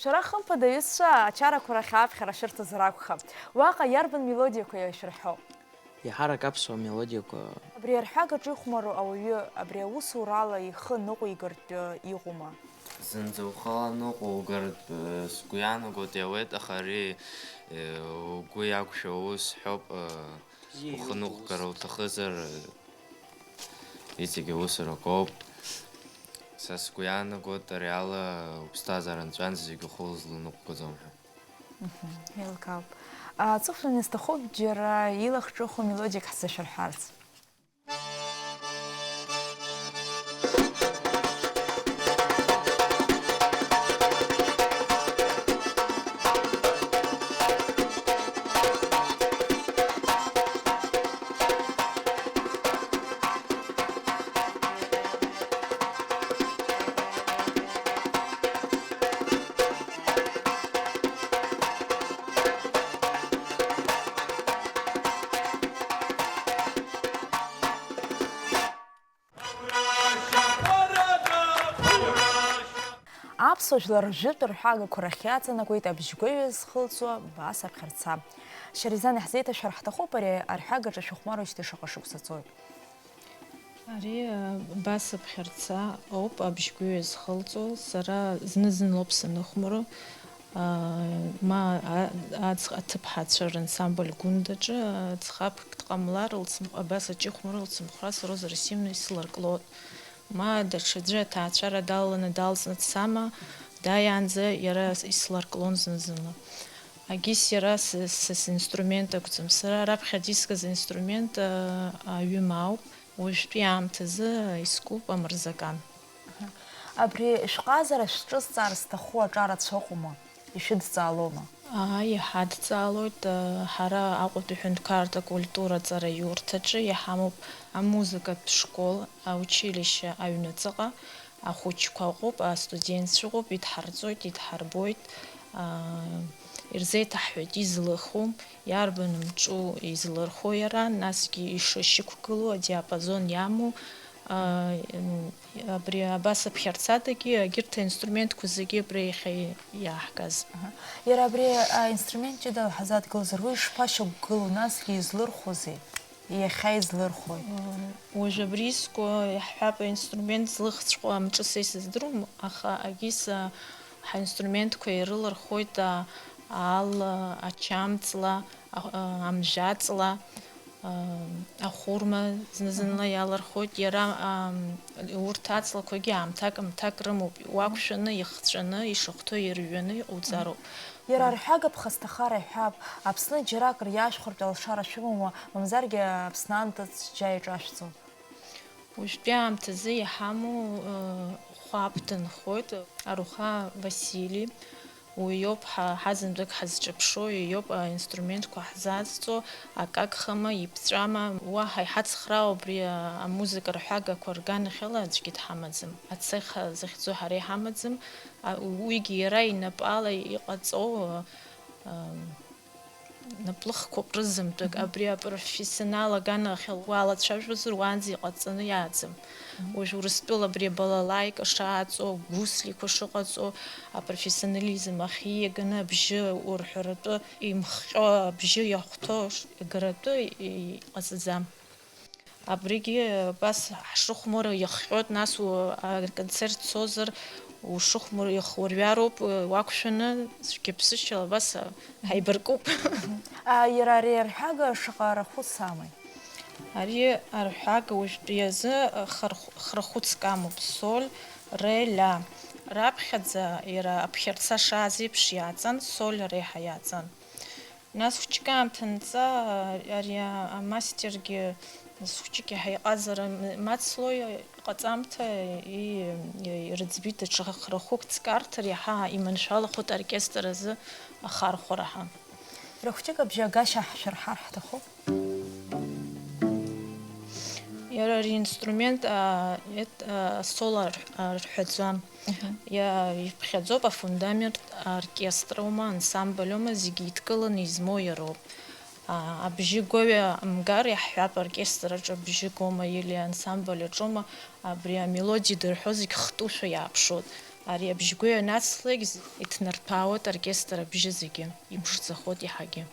Шәара, хымԥада, аҩызцәа, ачарақәа рахь аԥхьара шәырҭозар акәхап. Уаҟа иарбан мелодиақәа иашәырҳәо? Еиҳарак аԥсуа мелодиақәа. Абри арҳәагаҿы ихәмару ауаҩы абри аусурала ихы ныҟәигартә иҟоума? Зынӡа ухала ныҟәугартә, э, сгәы иаанагоит, иауеит, аха ари, э, угәы иақәшәо аус ҳәоуп, э, бзиа ухы иуҭаху ныҟәгара ус уҭахызар, э, иҵегь аусурақәоуп. Са сгәы иаанагоит, ари ала уԥсҭазаара нҵәанӡа зегь ухы узланыҟәгаӡом ҳәа. Мгм, еилкаауп. Аҵыхәтәан исҭахуп џьара илахҿыху мелодиак ҳзашәырҳәарц. Аԥсуа жәлар ржәытә рҳәагақәа рахь иаҵанакуеит абжьгәаҩа зхылҵуа Баса Ԥхьарца. Шьаризан, иаҳзеиҭашәар ҳҭахуп, ари арҳәагаҿы шәыхәмаруижьҭеи шаҟа шықәса ҵуеит? Ари, а, Баса Ԥхьарца ауп абжьгәаҩа зхылҵо. Сара зны-зынлоуп саныхәмаро. А, ма, а, аӡ-, аҭыԥҳацәа рансамбль Гәындаҿы, а, ӡӷабк дҟамлар, лцымхә-, абас аҿы ихәмаруа лцымхәрас Роза Расимовна исыларклоит. Ма даҽаӡәы аҭаацәара далаланы далҵны дцама, дааиаанӡа иара исыларклон зны-зынла. Агьыс иара с-, с-, синструмент акәӡам. Сара раԥхьа дискыз инструмент, а, аҩымаауп. Уажәтәи аамҭазы искуп амырзакан. Абри шәҟазара шәҿызҵаар зҭаху аҿар рацәа ыҟоума? Ишәыдҵаалома? Ааи, иҳадҵаалоит, ҳара Аҟәатәи аҳәынҭқарратә акультура аҵараиурҭаҿы иҳамоуп амузыкатә школ, аучилишье аҩныҵҟа, ахәыҷқәа ыҟоуп, астудентцәа ыҟоуп, идҳарҵоит, идҳарбоит, аа, ирзеиҭаҳҳәоит излыху, иарбан мҿу излырхуа иара, насгьы ишышьақәгылоу адиапазон иамоу, аа, м, абри абас аԥхьарцадагьы, егьырҭ аинструментқәа зегьы абра иахьа иааҳгаз. Иара абри аинструмент ҷыдала ҳазадгылозар, уи ишԥашьақәгылоу, насгьы излырхуазеи? Иахьа излырхуеи? Уажә абри иску иаҳҳәап, аинструмент злыхҵәҟьо амҿы са исыздыруам, аха агьыс, а, ҳаинструментқәа ирылырхуеит, а, аал, ачамҵла, а, амжәаҵла, а, ахәырма зны-зынла иалырхуеит. Иара, а, урҭ аҵлақәагьы аамҭак-ааамҭак рымоуп. Уақәшәаны, ихҵәаны, ишахәҭоу ирҩаны иҟауҵароуп. Иара арҳәага ԥхасҭахар иаҳҳәап, Аԥсны џьаракыр иашәхыртә алшара шәымоума, мамзаргьы Аԥсны анҭыҵ џьа иҿашәҵо? Уажәтәи аамҭазы иҳамоу, ы, хәаап дынхоит, Аруха Васили. Уи иоуп ҳа-, ҳазынтәык ҳазҿыԥшуа, уи иоуп аинструментқәа ҳзазҵо, акы агхама, иԥҵәама. Уаҳа иҳацхраау абри, а, амузыка рҳәагақәа рганахьала аӡәгьы дҳамаӡам. Ацех захьӡу ҳара иҳамаӡам. А, уигьы иара инапала иҟаҵоу, ы, ы, наплыхқәоуп рызынтәык. Абри апрофессионал аганахьала уалацәажәозар, уаанӡа иҟаҵаны иааӡам. Уажә Урыстәыла абри абалалаика шааҵо, гәыслиқәа шыҟаҵо, апрофессионализм ахь ииаганы абжьы урҳәаратәы, имхҟьо абжьы иахәҭоу ш-, гаратәы иҟаҵаӡам. Абригьы абас ҳшыхәмаруа иахҟьоит, нас у-, аконцерт цозар, ушыхәмаруа ихурҩароуп, уақәшәаны, цәгьаԥсышьала абас ҳаибаркуп. А, иара ари арҳәага шаҟа рахәыц амои? Ари арҳәага уажәтәи азы хырхә-, хырхәыцк амоуп, соль, ре, ля. Раԥхьаӡа иара аԥхьарца шааз еиԥш иаҵан, соль реиҳа иаҵан. Нас хәыҷык аамҭа анҵа, ари амастергьы, нас хәыҷык иаҳа иҟазара м-, мацло иҟаҵамҭа, и-, и-, ирыӡбеит даҽа храхәык ҵкарҭар, иаҳа иманшәалахоит аоркестр азы ахархәара ҳәа. Рахәҷык абжьы агашьа ҳшәырҳар ҳҭахуп. Иара ари инструмент, а, ет-, а, соло ар-, арҳәаӡам. Мгм. Иа-, иԥхьаӡоуп афундамент оркестроума, ансамбльоума, зегьы еидкыланы измоу иароуп. А, абжьы гоҩа мгар иаҳҳәап, оркестр аҿы абжьы гоума или ансамбль аҿоума, абри амелодиа дырҳәо зегь хтушәа иааԥшуеит. Ари абжьгәы ианацлакь, иҭнарҭәаауеит оркестр абжьы зегьы, иԥшӡахоит иаҳагьы.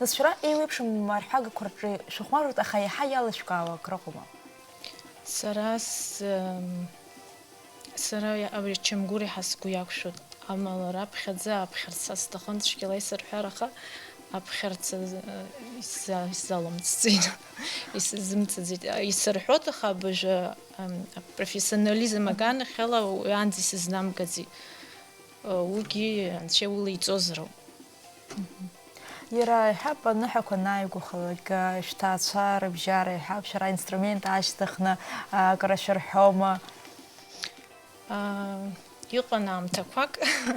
Нас шәара еиуеиԥшым арҳәагақәа рҿы шәыхәмарыртә, аха иаҳа иалышәкаауа акрыҟоума? Сара с-, м, сара абри ачамгәыр иаҳа сгәы иақәшәоит, амала раԥхьаӡа аԥхьарца сҭахын, цәгьала исырҳәар, аха аԥхьарца, э, исза-, исзалымҵӡеит, исзымҵаӡеит. Исырҳәоит, аха абыржәы, м, апрофессионализм аганахьала уи анӡа исызнамгаӡеит. Уигьы Анцәа иула иҵозароуп. Иара иҳәап, аныҳәақәа анааигәахалак, шәҭаацәа рыбжьара иҳәап, шәара аинструмент аашьҭыхны акрашәырҳәома? Иҟан аамҭақәак,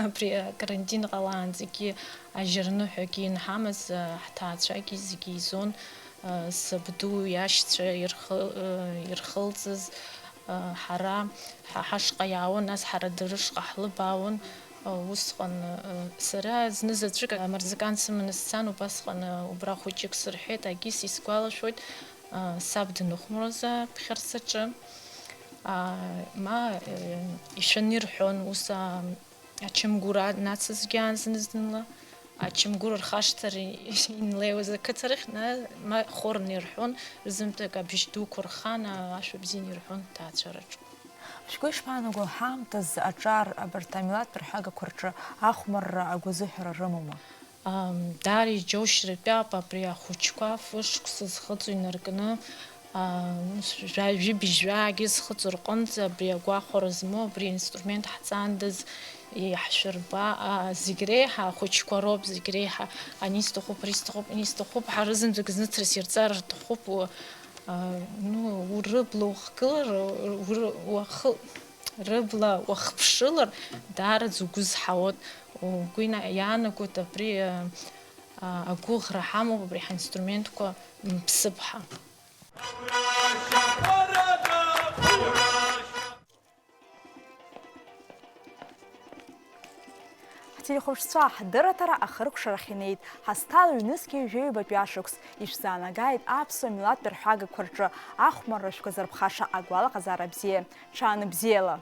абри акарантин ҟалаанӡагьы ажьырныҳәагьы инҳамаз, ҳҭаацәагьы зегьы изон, сабду иашьцәа ирхы-, ирхылҵыз, ҳара ҳа-, ҳашҟа иаауан, нас ҳара дара рышҟа ҳлыбаауан, усҟан, сара зны заҵәык амырзакан сыманы сцан, убасҟан убра хәыҷык сырҳәеит, агьыс исгәалашәоит, саб даныхәмаруаз аԥхьарцаҿы, ма, ишәаны ирҳәон, ус, ачамгәыр нацызгьы аан зны-зынла, ачамгәыр рхашҭыр инлеиуаз ақыҭарахь, ма хорны ирҳәон, рызынтәык абжь дуқәа рхан, ашәа бзианы ирҳәон ҭаацәараҿы. Шәгәы ишԥаанаго, ҳаамҭазы аҿар абарҭ амилаҭтә рҳәагақәа рҿы ахәмарра агәазыҳәара рымоума? Даара иџьоушьаратәы ауп абри ахәыҷқәа фышықәса зхыҵуа инаркны, жәа-, жәибжь-жәаагьы зхыҵуа рҟынӡа абри агәахәара змоу, абри аинструмент ҳҵандаз иаҳшәырба, зегь реиҳа ахәыҷқәа роуп, зегь реиҳа ани сҭахуп, ари сҭахуп, ани сҭахуп, ҳара зынӡак зныҭрас ирҵар рҭахуп, Ну, урыбла ухгылар, уахы-, рыбла уахԥшылар, даараӡа угәы зҳауеит, угәы ина-, иаанагоит абри, агәыӷра ҳамоуп абри ҳаинструментқәа мԥсыԥ ҳәа. Ҳтелехәаԥшцәа, ҳдырраҭара ахыркәшарахь инеит. Ҳазҭалоу ҩнызқьи жәаҩбатәи ашықәс. Ишәзаанагааит аԥсуа милаҭтә рҳәагақәа рҿы ахәмарра шәгәазырԥхаша агәалаҟазаара бзиа. Ҽаанбзиала!